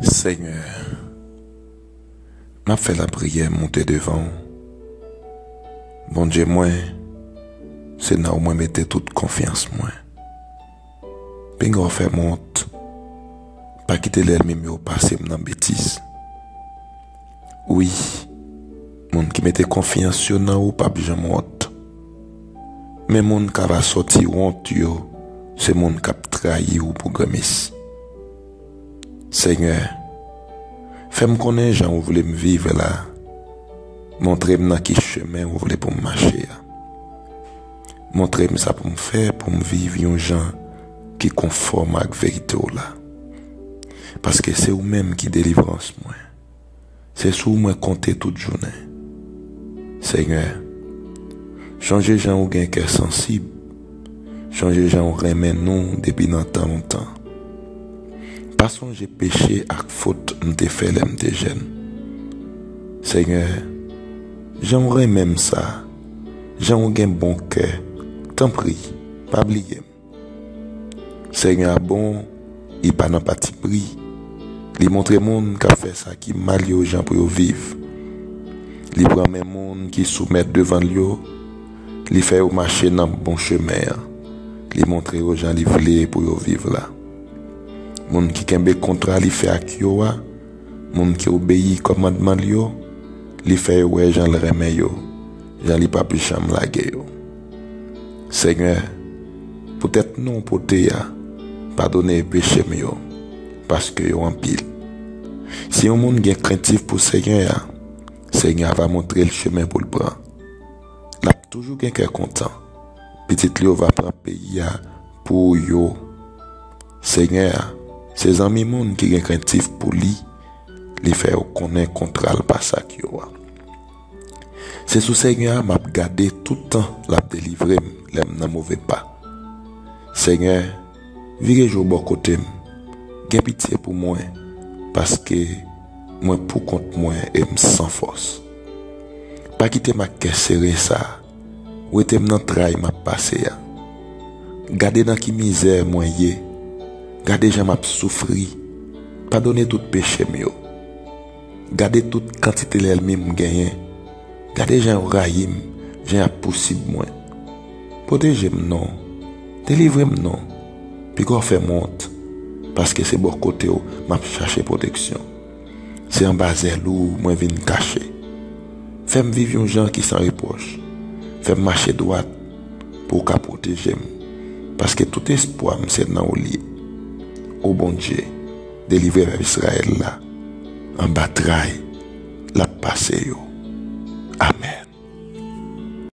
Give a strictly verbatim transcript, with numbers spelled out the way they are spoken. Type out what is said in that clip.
Senyè, m ap fè lapriyè monte devan w. Bondye mwen, se nan ou mwen mete tout konfyans mwen. Pinga w fè m wont. Pa kite lènmi m yo pase m nan betiz. Wi, moun ki mete konfyans yo nan ou p ap janm wont. Men moun k ava sòti wont yo, se moun k ap trayi w pou grenmesi. Senyè, fè m konnen jan ou vle m viv la. Montre m nan ki chemen ou vle pou m mache a. Montre m sa pou m fè pou m viv yon jan ki konfòm ak verite w la. Paske se ou menm ki delivrans mwen. Se sou ou mwen konte tout jounen. Senyè, chonje jan ou gen kè sansib. Chonje jan ou renmen nou depi nan tan lontan. Pa sonje peche ak fot m te fè lè m te jèn. Senyè, jan ou renmen m sa, jan ou gen bon kè, tanpri, pa bliye m. Senyè a bon, li pa nan patipri. Li montre moun k ap fè sa ki mal yo jan pou yo viv. Li pran men moun ki soumèt devan l yo, li fè yo mache nan bon chemen an. Li montre yo jan li vle pou yo viv la. Moun ki kenbe kontra li fè ak yo a, moun ki obeyi kòmandman l yo, li fè yo wè jan l renmen yo, jan li p ap janm lage yo. Senyè, poutèt non w pote a, padone peche m yo, paske yo anpil. Si yon moun gen krentif pou Senyè a, Senyè a va montre l chemen pou l pran. L ap toujou gen kè kontan. Pitit li yo va pran peyi a pou yo. Senyè a, se zanmi moun ki gen krentif pou li, li fè yo konnen kontra l pase ak yo a. Se sou Senyè a m ap gade tout tan l ap delivre m lè m nan move pa. Senyè, vire je w bò kote m. Gen pitye pou mwen, paske mwen poukont mwen e m san fòs. Pa kite m ak kè sere sa a. Wete m nan tray m ap pase a. Gade nan ki mizè mwen ye. Gade jan m ap soufri. Padone tout peche m yo. Gade tout kantite lènmi m genyen. Gade jan yo rayi m, jan y ap pousib mwen. Pwoteje m non. Delivre m non. Piga w fè m wont, paske se bò kote w m ap chache pwoteksyon. Se anba zèl ou mwen vin kache. Fè m viv yon jan ki san repwòch. Fè m mache dwat pou w ka pwoteje m, paske tout espwa m se nan ou l ye. O Bondye, delivre pèp Izrayèl la anba tray l ap pase yo. Amèn.